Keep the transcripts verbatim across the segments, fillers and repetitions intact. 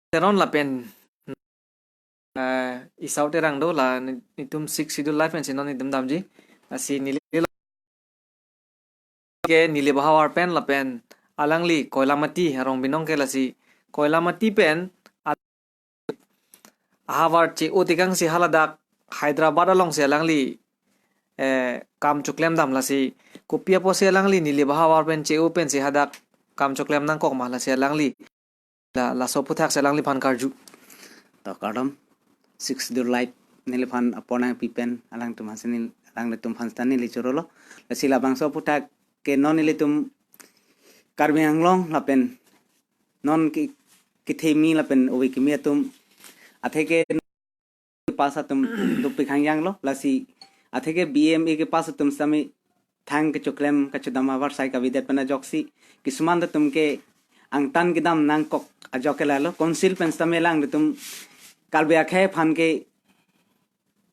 Teron lapen, eh, Esau Terang do, la ni-, nitum Sixth Schedule live pensi non nitum damji. Lasi neli ke Nilip ahavar pen lapen alangli Koilamati arong binong ke, lasi Koilamati pen a-, ahavar che-o tekangsi haladak Hyderabad alongsi alangli, eh, kam choklem dam, lasi kopi apotsi alangli Nilip ahavar pen che-o pensi hadak kam choklem nangkok ma, lasi alangli la, laso aphuthak si alangliphan karju. To kardom, Sixth Schedule live neliphan apor nangpi pen alangtum aphan si nel-, alanglitum aphan seta neli chorolo. Lasi labangso aphuthak ke non nelitum Karbi Anglong lapen non ki, kethemi lapen ove kimi atum atheke pass atum dopik hangjang lo, lasi atheke B A M A ke pass atum sitame thang kechoklem kachodam avarsai kavedet pen ajoksi kisuman atum ke angtan kedam nangkok ajok ke lalo, council pen sitame alanglitum Karbi akhei aphan ke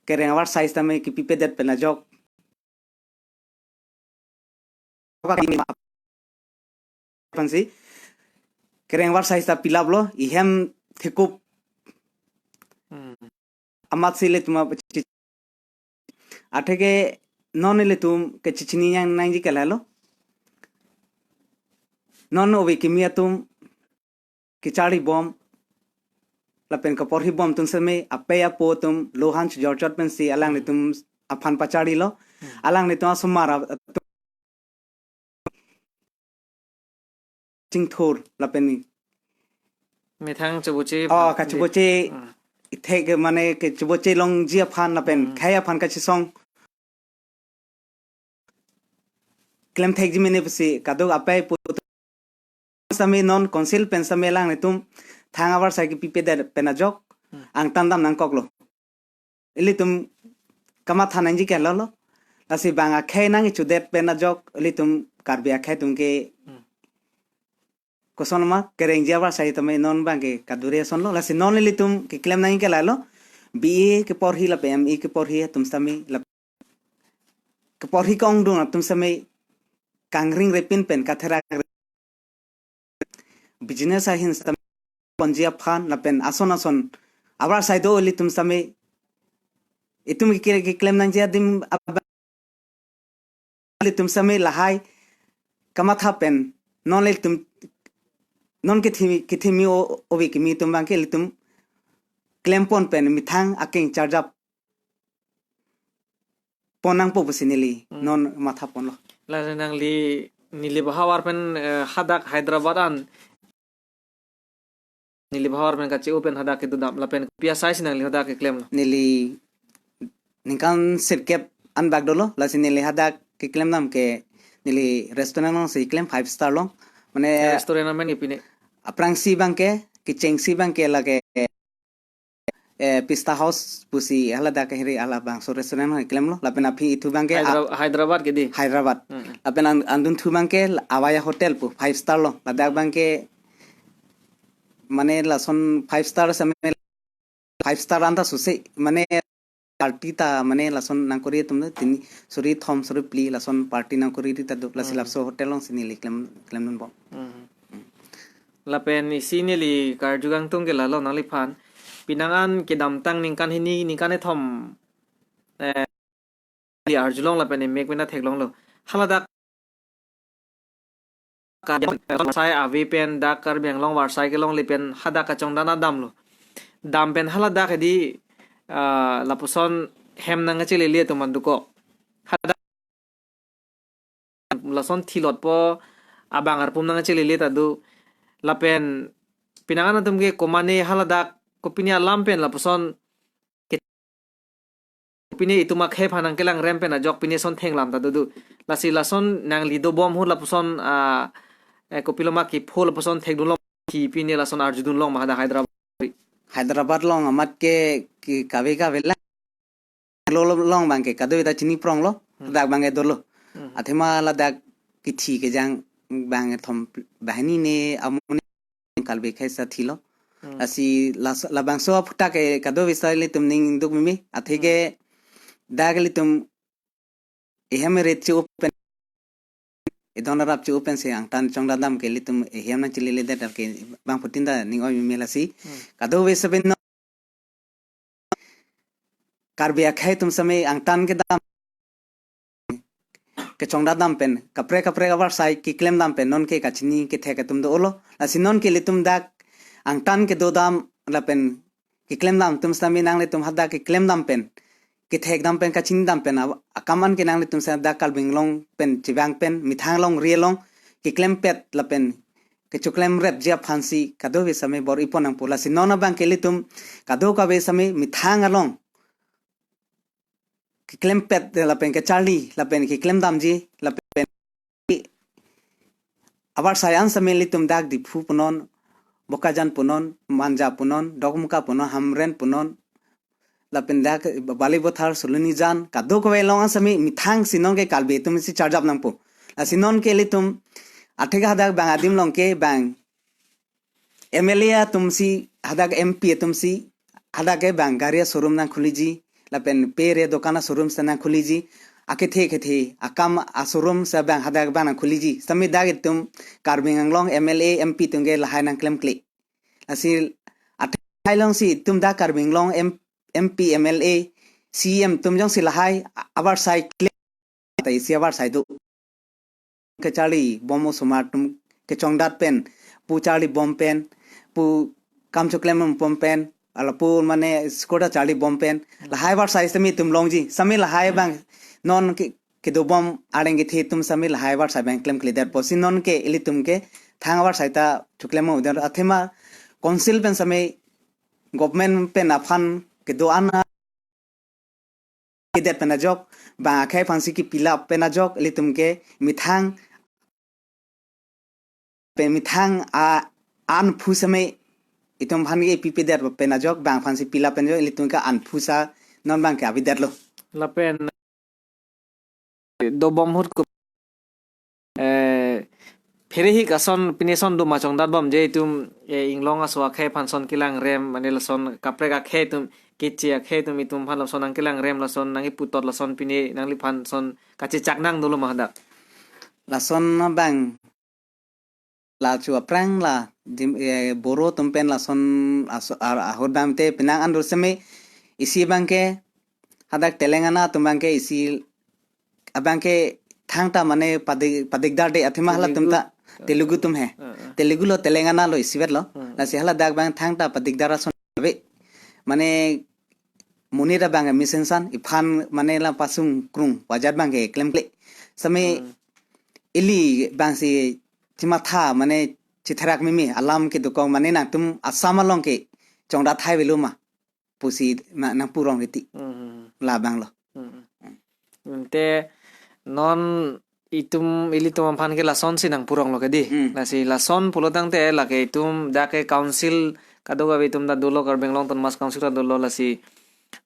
kereng avarsai sitame kepipedet pen ajok aphansi kereng avarsai sita pilap lo, ihem thekup Hmm. amatsi ilitum ap-, atheke non ilitum kechechini nangji ke lalo. Non ove kimi atum kecharli bom lapen kaporhi bom atum sitame apei apo atum lohan chojorchot pensi alanglitum aphan pacharlilo. Hmm. Alanglitum asomar a-, chingthur lapen ni. Methang choboche Oh, aphan kachoboche Hmm. ithek mane kechoboche longji aphan lapen Hmm. khei aphan kachesong klemthekji mene pusi kadok apei apo sitame non council pen sitame alanglitum thang avarsai kepipedet pen ajok Hmm. angtan dam nangkoklo. Ilitum kamatha nangji ke lalo. Lasi bang akhei nangkechodet pen ajok ilitum Karbi akhei atum ke Hmm. koson ma kerengji avarsai tame non bang ke kadure asonlo. Lasi non ilitum keklem nangji ke lalo. B A keporhi lapen M A keporhi atum sitame lap-, keporhi kongdung atum sitame kangring repin pen katherak business ahin sitame ponji aphan lapen ason ason avarsai do ilitum sitame itum ke, keklem nangji adim ab-, ilitum sitame lahai kamatha pen non ilitum non kethemi, kethemi o-, ove kimi atum bang ke ilitum klempon pen methang akeng charjap pon nangpo pusi neli Hmm. non matha ponlo. Lasi nangli Nilip ahavar pen, eh, hadak Hyderabad an Nilip ahavar pen kache-o pen hadak kedo dam lapen kopi asai si nangli hadak keklemlo? Neli ningkan sirkep an bak dolo, lasi neli hadak keklem dam ke neli restaurant alongsi keklem, five star along. Mane Restaurant amen ke pine? Aphrangsi bang ke, kechengsi bang ke lake eh, Pista House pusi haladak kehiri halabangso restaurant along klemlo. Lapen aphi ithu bang ke a- Hydra-, Hyderabad ke di? Hyderabad. Hmm. Lapen an-, andunthu bang ke Avaya Hotel pu five star along. Ladak bang ke mane lason five star same five star anta susi mane party ta mane lason nangkori atum le tini suri thom suri phli lason party nangkori ta do, lasi Hmm. laso hotel alongsi neli klem, klemdunbom. Hmm. Lapen isi neli karju kangtung ke lalo nangliphan. Pinangan kedamtang ningkan hini ningkan kethom, eh, neli arjulong lapen emek pena theklonglo. Haladak Karbi Anglong varsai ave pen dak Karbi Anglong varsai kelongle pen hadak kachongdana damlo. Dam pen haladak hedi, ah, lapuson hem nangkachelele atum mandukok. Hadak lason thilotpo abang arpum nangkachelele ta do. Lapen pinangan atum ke komane haladak kopine alam pen lapuson ke-, kopine itum akhei aphan nangkelang rem pen ajok pine son thenglam ta do do. Lasi lason nangli dobom ahut lapuson, ah, eh, kopiloma kepho lapuson thekdunlong, ki pine lason arjudunlong ma hadak Hyderabad? Hyderabad along amat ke, ke kave kave la lo, lo, along bang ke kadokave ta chini pronglo, Hmm. ladak bang ke dolo. Hmm. Athema ladak kethi kejang bang kethom banghini ne amuni kalbe khaisa thilo. Hmm. Lasi las-, labangso aphuthak ke kadokave sa ilitum ning duk mimi. Atheke Hmm. dak ilitum ehem ret che-o pen idon arap chu open si angtan chongdat dam ke ilitum ehiam nangchilele det ke bangphutin ta ning oi mimela si. Hmm. Kadokave seben no Karbi akhei atum seme angtan kedam kechongdat dam pen kaprek kaprek avarsai keklem dam pen non ke kachini kethek atum dolo. Lasi non ke ilitum dak angtan kedo dam lapen keklem dam atum seme nanglitum hadak keklem dam pen kethek dam pen kachini dam pen a- akam an ke nanglitum sa dak Karbi Anglong pen chevang pen methang along ri along keklempet lapen kechoklem repji aphan si kadokave seme bor-i pon nangpo. Lasi non abang ke ilitum kadokave seme methang along keklempet lapen kecharli lapen keklem damji lapen avarsai an seme ilitum dak Diphu punon, Bokajan punon, Manja punon, Dokmoka punon, Hamren punon, lapen dak Balipathar, Sulonijan, kadokave along an seme methang si non ke Karbi atum si charjap nangpo. Lasi non ke ilitum atheke hadak bang adim along ke bang M L A atum si hadak M P atum si hadak ke bang gari showroom nangkhuliji lapen pere dokan showroom sa nangkhuliji akethe kethe akam a showroom sa bang hadak bang nangkhuliji seme dak itum Karbi Anglong M L A M P atum ke lahai nangklemkle. Lasi athai along si itum dak Karbi Anglong M- M P M L A C M atum jongsi lahai avarsai klem ta isi avarsai do. Kecharli bom osomar atum kechongdat pen, pu charli bom pen, pu kam choklem bom pen, lapu mane school ta charli bom pen lahai avarsai seme itum longji seme lahai bang non ke kedo bom areng kethe atum seme lahai avarsai bang klemkledet pusi non ke ilitum ke thang avarsai ta choklem mo der athema council pen seme government pen aphan kedo an kedet pen ajok bang akhei aphan si kepilap pen ajok ilitum ke methang pen methang a an phu seme itum aphan ke pipedet pen ajok bang aphan si pilap pen ajok ilitum ke an phu sa non bang ke avedetlo. Lapen dobom ahut ko eh pherehik ason pine ason do ma chongdat bomji itum eh, inglong aso akhei aphan ason kelangrem mane lason kaprek akhei atum keche akhei atum itum aphan lason nangkelangrem lason nangkiputot lason pine nangliphan ason kachechak nang dolo ma hadak. Lason bang la chu aphrang la dim- eh, Boro atum pen lason aso- ar- ahut bang te penang andur seme isi bang ke hadak Telangana atum bang ke isi abang ke thangta mane padik padikdar de athema halatum ta Telugu atum he. Telugu lo Telangana lo isivet lo. Lasi haladak bang thangta padikdar ason ave. Mane monit abang mission san iphan mane la pasung krung wajat bang ke klemkle. Seme ili bang si chimatha mane chitherak mimi alam ke dokong mane nangtum Assam along ke chongdat hai velo ma pusi ma nangpurong riti labang lo. Te non itum ilitum aphan ke lason si nangpurong lo ke di. Lasi lason pulo tangte lake itum dak ke council kadokave itum ta dolo Karbi Anglong Autonomous Council ta dolo lasi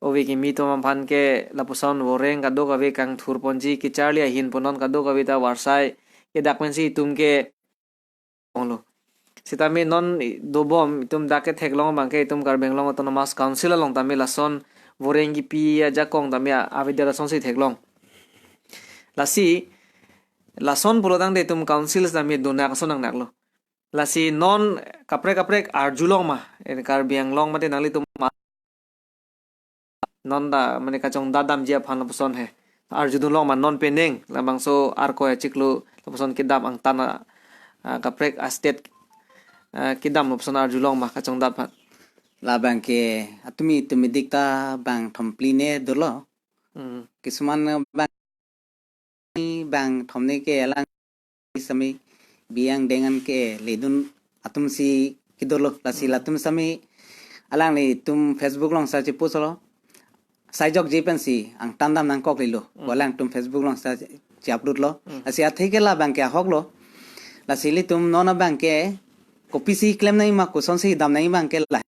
ove kimi atum aphan ke lapuson voreng kadokave kangthur ponji kecharli ahin punon kadokave ta avarsai kedak pensi itum ke onglo. Sitame non dobom itum dak ke theklong bang ke itum Karbi Anglong Autonomous Council along tame lason voreng kipi ajakong tame avedetlo lason si theklong. Lasi lason pulo tangte itum council tame donak ason nangnaklo. Lasi non kaprek kaprek arjulong ma en Karbi Anglong mate nanglitum ma non ta mane kachongdat damji aphan lapuson he arjudunlong ma non penang labangso Arkoi achiklo lapuson kedam angtan a- ah, kaprek a state ah, kedam lapuson arjulong ma kachongdat aphan. Labang ke atumi tumi dik ta bang thomphli ne dolo. Hmm. Kisuman bang bang thomne ke alang semi biang dengan ke ledun atum si kedolo lasi latum semi alangli tum Facebook along sa chipost lo. Sai jokji pensi angtan dam nangkok lilo. Walang tum Facebook along sa chi upload lo. Lasi atheke labang ke ahok lo. Lasi ilitum non abang ke kopisi klem nangji ma kosonsi dam nangji abang ke la.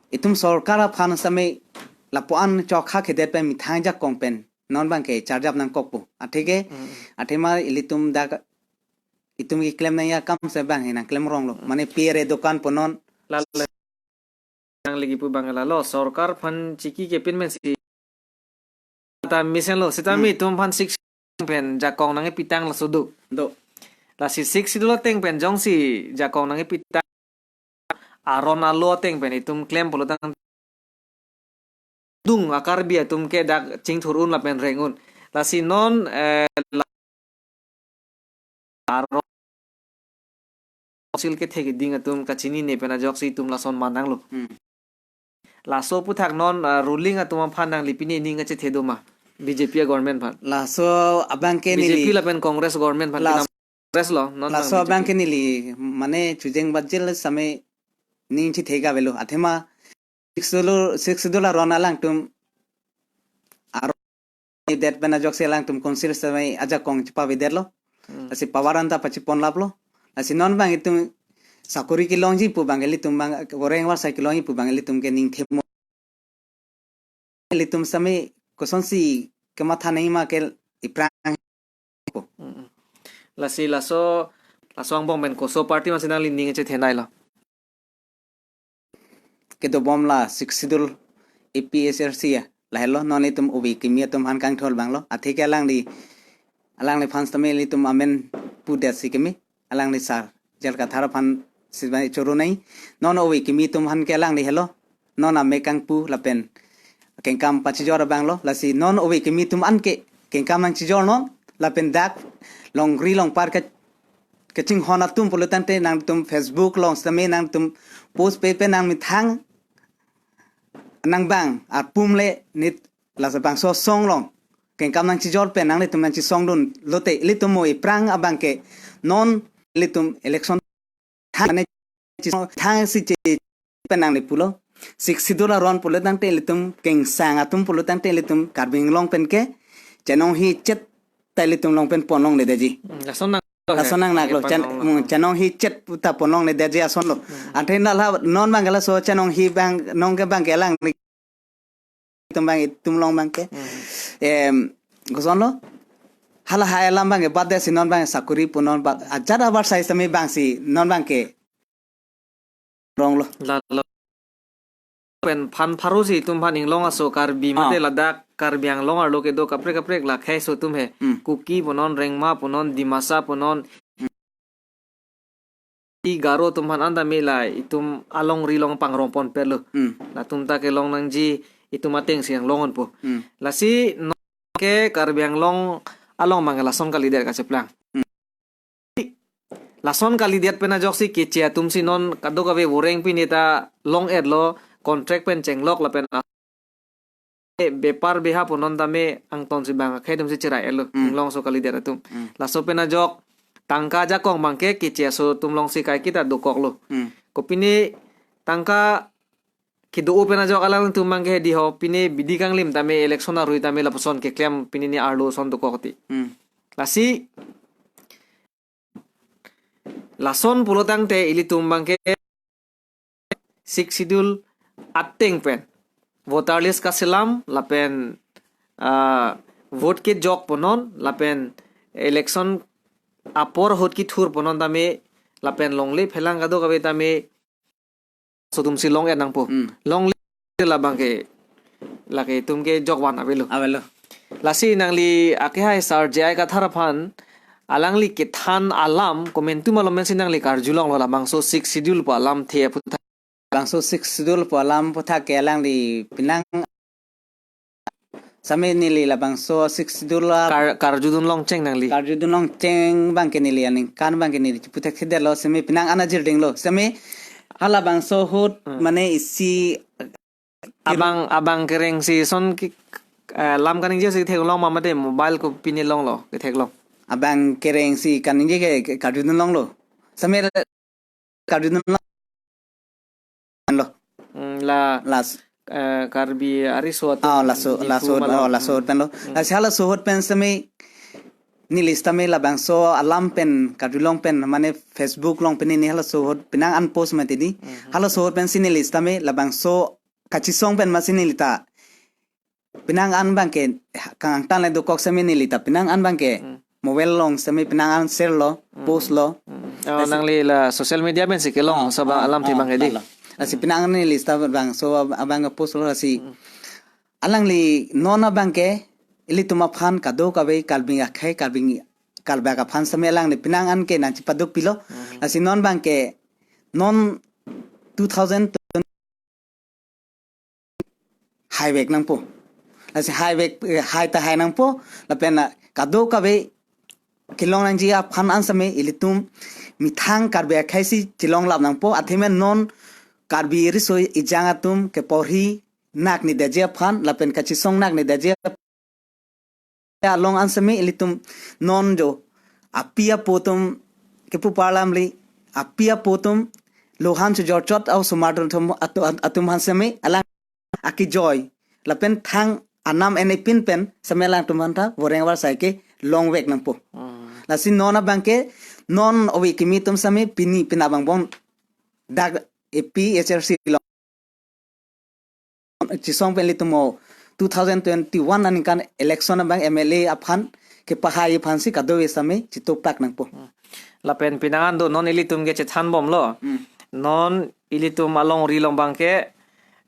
Itum sorkar aphan seme lapuan chokha kedet pen methang jakong pen non bang ke charjap nangkokpo. Atheke athema ilitum dak itum keklem nangji akam se bang he nangklem rong lo. Mane pere dokan punon. Lalo nangli kipu bang lalo sorkar aphan chiki kepin mensi Ta mesen lo, sitame Hmm. itum aphan Sixth Schedule pen jakong nangkepitang laso do. Do. Lasi Sixth Schedule ateng pen jongsi jakong nangkepitang, aron alo ateng pen itum klem pulotangte, dung a-Karbi atum ke dak chingthur un lapen reng un. Lasi non, eh, la-, aron Council kethe keding atum kachinine pen ajoksi itum lason manang lo. Hmm. Laso aphuthak non, ah, ruling atum aphan nangli pine ning kachethe do ma, B J P a-government aphan? Laso abang ke B J P neli lapen Congress government aphan las- pinam Congress lo, non laso nang abang B J P. Ke neli mane chojeng bajil same ning chethe ga avelo. Athema Sixth Schedule, Sixth Schedule aron alangtum aron det pen ajoksi alangtum Council same ajakong chepavedet lo. Hmm. Lasi power anta pachepon lap lo. Lasi non abang itum sakori kelongji pu abang ilitum abang, voreng varsai kelongji pu abang ilitum ke ning themo. Ilitum same kosonsi kematha nangji ma ke iphrang. Mm-mm. Lasi laso, laso angbong pen koso party masi nangli ning chethenei lo? Kedobom la Sixth Schedule A P H L C ya. Lahelo non itum ove kimi atum aphan kangthol abang lo. Atheke alangli, alangliphan sitame ilitum amen pudet si kimi. Alangli sar J R Kathar aphan sitame choro nei. Non ove kimi atum aphan ke alangli helo. Non ame kangpu lapen kengkam pachijor abang lo. Lasi non ove kimi atum an ke kengkam nangchijor non. Lapen dak longri longpar ke kachinghon atum pulotangte nangtum Facebook along sitame nangtum post pe pe nangmethang nangbang apum le nit laso bangso asong along kengkam nangchijor pen nanglitum nangchisongdun lote ilitum mo iphrang abang ke non ilitum election thang ne chisong thang si che pen nangli pulo. Sixth Schedule aron pulotangte ilitum kengsang atum pulotangte ilitum Karbi Anglong pen ke chenong hi chet ta ilitum along pen ponlongledetji. Hmm, lason nang lason nang nak lo, nang chan, pon long. Hmm, chenong hi chet ta ponlongledetji ason lo. Hmm. Ante na la non abang ke laso chenong hi abang nong ke abang ke alanglitum abang itum along abang ke. Hmm. Em, koson lo? Hala hai alam abang ke badet si non abang sakori pu non ba, ajat avarsai sitame abang si non abang ke rong lo. Lalo pen phan pharo si itum aphan inglong aso Karbi mate Ah. ladak Karbi Anglong arlo kedo kaprek kaprek la khei aso atum he. Hmm. Kuki punon, Rengma punon, Dimasa punon. Hmm. I Garo atum aphan anta me la itum alongri along pangrong ponpet lo. Hmm. Latum ta kelong nangji itum ateng si inglong onpo. Hmm. Lasi non ke Karbi Anglong along abang ke lason kalidet kacheplang. Hmm. Lason kalidet pen ajoksi keche atum si non kadokave voreng pine ta long-et lo, contract pen chenglok lapen a-, bepar beha punon tame angton si abang akhei atum si cherai-et lo, Hmm. inglong aso kalidet atum. Hmm. Laso pen ajok tangka jakong abang ke keche aso atum along si kaiketa dokok lo. Hmm. Kopine tangka kedo-o pen ajok alangtum abang ke hedi ho, pine bidi kanglim tame election arui tame lapuson keklem pine ni arlo ason dokok ti. Hmm. Lasi lason pulotangte ilitum abang ke Sixth Schedule ateng pen voter list kaselam lapen, ah, vote kejok punon lapen election apor ahut kethur punon tame lapen longle phelang kadokave tame aso atum si long-et nangpo. Hmm. Longle labang ke, lake itum ke jokvan avelo. Avelo. Lasi nangli akehai sar J I Kathar aphan alangli kethan alam komantu malom si nangli karjulong lo labangso Sixth Schedule pu alamthe aphuthak? Labangso Sixth Schedule pu alam aphuthak ke alangli penang same neli labangso Sixth Schedule a- Kar-, karjudun longcheng nangli. Karjudun longcheng abang ke neli aningkan abang ke neli cheputhakthe detlo, same penang an ajir dinglo. Same halabangso ahut Hmm. mane isi abang, abang kereng si son ki, eh, lam kaningje si theklong ma mate mobile kopine longlo ketheklong? Abang kereng si kaningje ke, ke karjudun longlo. Same karjudun lo. Lo. Hmm, la, Las. eh, Karbi ariso atum, Ah, laso, Diphu laso, malom. Oh, laso Hmm. pen lo. Hmm. Lasi halaso ahut pen sitame neli sitame labangso alam pen karjulong pen mane Facebook along pen neli halaso ahut penang an post mati di. Hmm. Halaso ahut pen si neli sitame labangso kachisong pen masi neli ta penang an abang ke kangtang le dokok sitame neli ta penang an abang ke Hmm. mobile along sitame penang an share lo, Hmm. post lo. Hmm. Oh, Lasi nangli la social media pen si kelong Ah, so abang ah, alamthe ah, abang ke di. Lalo. Lasi Hmm. penang an neli sita abangso abang ke post lo lasi Hmm. alangli non abang ke ilitum aphan kadokave Karbi akhei, Karbi, Karbi aphan sitame alangne penang an ke nangchepaduk pilo. Hmm. Lasi non abangke non two thousand twenty haivek nangpo. Lasi haivek, eh, hai ta hai nangpo, lapen, ah, kadokave kelong nangji aphan an sitame ilitum methang Karbi akhei si chelong lap nangpo, athema non Karbi riso ejang atum keporhi nakne detji aphan, lapen kachesong nakne detji aphan along an sitame ilitum non jo api apo atum kepu parlam le, api apo atum lohan chojor chot a-osomar atum, atu-, atum aphan sitame alang akejoi lapen thang anam enepin pen sitame alangtum aphanta voreng avarsai kelongvek nangpo. Hmm. Lasi non abangke non ove kimi atum sitame pini pina bang bon dak A P H L C along chesong pen ilitum mo two thousand twenty-one aningkan election abang M L A aphan kepahai aphan si kadokave sitame chetopak nangpo. Hmm. Lapen penang an do non ilitum ke chethan bomlo. Hmm. Non ilitum alongri along abangke,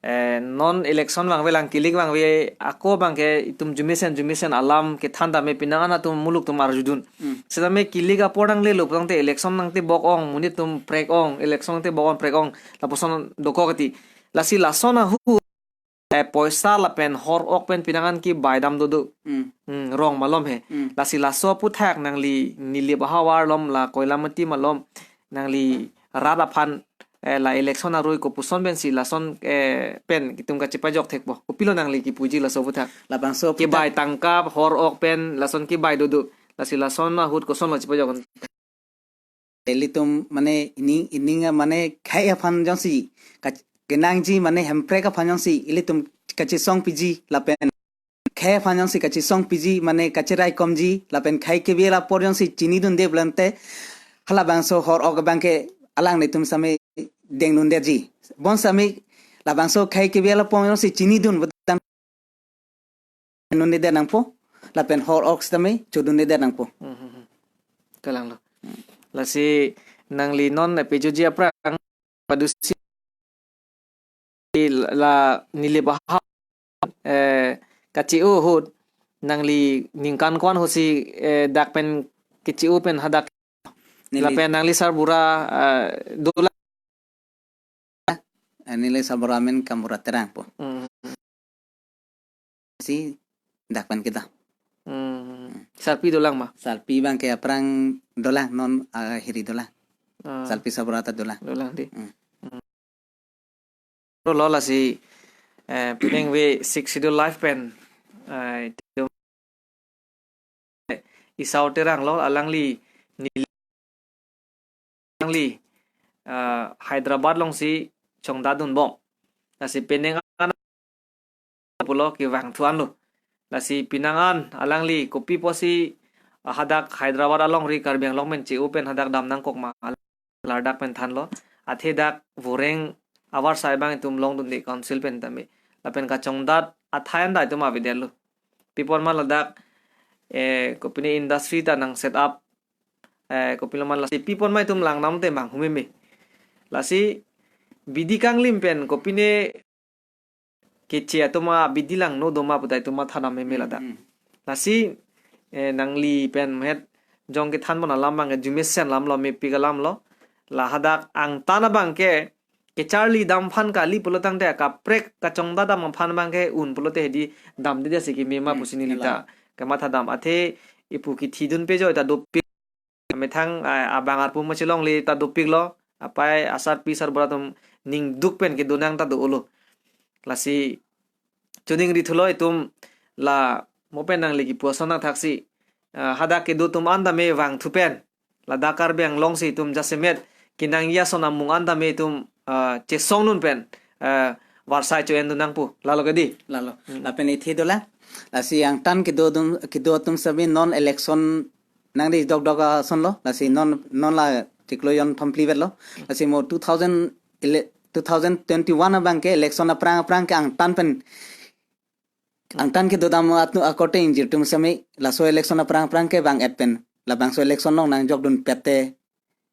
eh, non election vangve lang kilik vangve ako abangke itum jumesen jumesen alam kethan tame penang an atum muluk atum arjudun. Hmm. Sitame kilik apor nanglelo putangte election nangtebok ong, monit atum prek ong, election nangtebok ong prek ong, lapuson dokok ti. Lasi lason ahut, eh, poisa lapen hor ok pen penang an kebai dam dodo. Hmm. Hmm, rong malom he. Hmm. Lasi laso aphuthak nangli Nilip ahavar along la Koilamati malom nangli rat aphan, eh, la election arui kopuson pensi lason, eh, pen itum kachepajok thekpo? Kopilo nangli kipuji laso aphuthak? Labangso aphuthak kebai tangka hor ok pen lason kebai dodo. Lasi lason ahut kosonlo chepajok? Ilitum mane ining, ining mane khei aphan jongsi ka-, kenangji mane Hemprek aphan jongsi ilitum kachesong piji lapen khei aphan jongsi kachesong piji mane kacherai komji lapen khei kebi la apor jongsi chinidunde pulote halabangso hor ok abangke alanglitum sitame dengdundetji. Bon sitame labangso khei kebi la apor jongsi chinidun putang nunde det nangpo, lapen hor ok sitame chodunde det nangpo. Hmm, hmm, hmm. Kalanglo. Lasi nangli non epijoji aphrang padusi la Nilip ahavar, eh, kache-o ahut nangli ningkan ko-an ahutsi, eh, dak pen keche-o pen hadak Neli lapen nangli sarbura, eh, dolang. Eh, neli sarbura amen Kambura Terang po. Hmm. Si dak pen kita. Hmm. Sarpi dolang ma? Sarpi abangke aphrang dolang, non, ah, hiri dolang. Ah. Sarpi sarbura ta dolang. Dolang di. Hmm. Hmm. Lo lasi, eh, penang ave Sixth Schedule life pen, eh, itum Esau Terang lo, alangli Nilip, alangli, eh, Hyderabad alongsi chongdatdun bom. Lasi penang an pulo kevangthu anlo. Lasi penang an alangli kopi pusi, ah, hadak Hyderabad alongri Karbi Anglong pen che-o pen hadak dam nangkok ma, ladak pen thanlo. Athe dak voreng avarsai abang itum longdunde council pen tame. Lapen kachongdat athai an ta itum avedetlo. Pi apot ma ladak, eh, kopine industry ta nang set up, eh, kopilo ma lasi pi apot ma itum langnam te manghumeme. Lasi bidi kanglim pen kopine keche atum abidi langno do ma puta itum mathadam meme ladak. Hmm, hmm. Lasi, eh, nangli pen mahet jong kethan bon alam abang jumesen alamlo, mepik alamlo. La hadak angtan abangke kecharli dam aphan kali pulo tangte kaprek kachongdat dam aphan abangke un pulote hedi damde si keme ma, hmm, pusi neli ta, kalang, kemathadam. Athe ipu kethidun pejoi ta dopik. Methang, ah, abang arpu ma chelongle ta dopiklo. Apai asarpi sarbura atum ningduk pen kedo nang ta dolo. Lasi choningri thulo itum la mo pen nangli kipu ason nangthaksi, ah, hadak kedo atum an tame vangthu pen ladak Karbi Anglong si itum jasemet kenangji ason amung an tame itum, ah, chesongdun pen, ah, varsai cho-endun nangpo. Lalo ke di? Lalo. Hmm. Lapen ithi dolang. Lasi angtan kedo atum, kedo atum sitame non election nangri dokdok asonlo. Lasi non, non la chiklo jon phli vetlo. Lasi mo two thousand ele-, two thousand twenty-one abangke election aphrang aphrang ke angtan pen, angtan kedo dam atu akorte ingjir atum sitame laso election aphrang aphrang ke vang-et pen labangso election along nangjokdunpet te,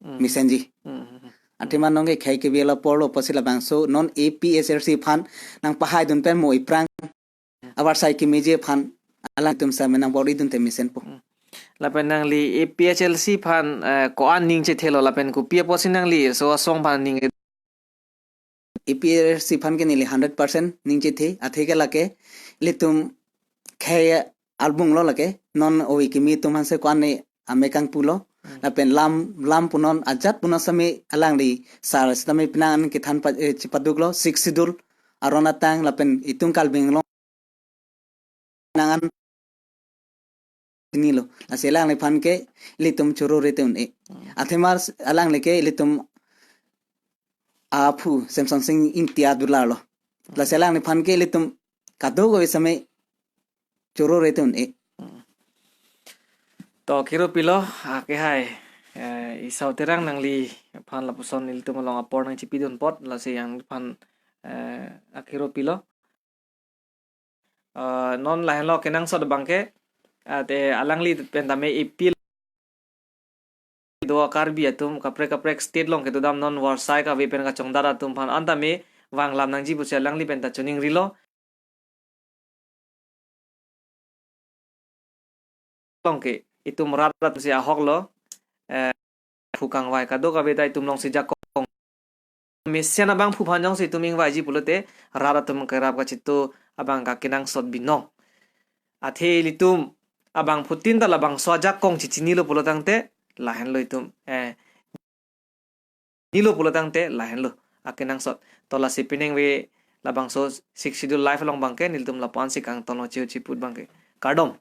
hmm, mesenji. Hmm. Athema non ke khei kebi la apor lo pusi labangso non A P H L C aphan nangpahaidun pen mo iphrang avarsai kemeji aphan Alangtum same nang bor-idun te mesenpo. Lapen nangli A P H L C aphan, eh, ko-an ning chethelo lapen kopi apotsi nangli so asong aphan ning A P H L C aphan ke neli hundred percent ning chethe, athe ke lake ilitum khei albung lo lake, non ove kimi atum aphan se ko-an ne ame kangpu lo. Hmm. Lapen lam, lam punon ajat punon same alangli sar sitame penang an kethan pa, eh, chipaduk lo, Sixth Schedule aron atang lapen itum Karbi Anglong nang an chinilo. Lasi alangliphan ke ilitum choro rete un-e. Hmm. Athema alangli ke ilitum aphu Semson Sing Ingti adular lo. Lasi alangliphan ke ilitum kadokave same choro rete un-e. Hmm. To kiru pilo, ah, ke hai, eh, Isau Terang nangliphan lapuson ilitum along apor nangchipidun apot, lasi nangphan, eh, akiru pilo. Eh, non lahenlo kenangsot abangke, eh, te alangli pen tame A P L do Karbi atum kaprek kaprek state along kedo dam non varsai kave pen kachongdat atum aphan an tame vanglam nangji pusi alangli pen ta choningrilo. Along ke itum rat rat si ahok lo, eh, phu kangvai kadokave ta itum alongsi jakong. Mesen abangphu aphan jongsi itum ingvaiji pulote rat atum kerap kachitu abang ka kenangsot binong. Athe ilitum abangphutin ta labangso ajakong chichinilo pulo tangte lahenlo itum, eh, nilo pulo tangte lahenlo akenangsot. To lasi penang ave labangso Sixth Schedule live along abangke nelitum lapu-an si kangtonlo chiu chiput abangke. Kardom.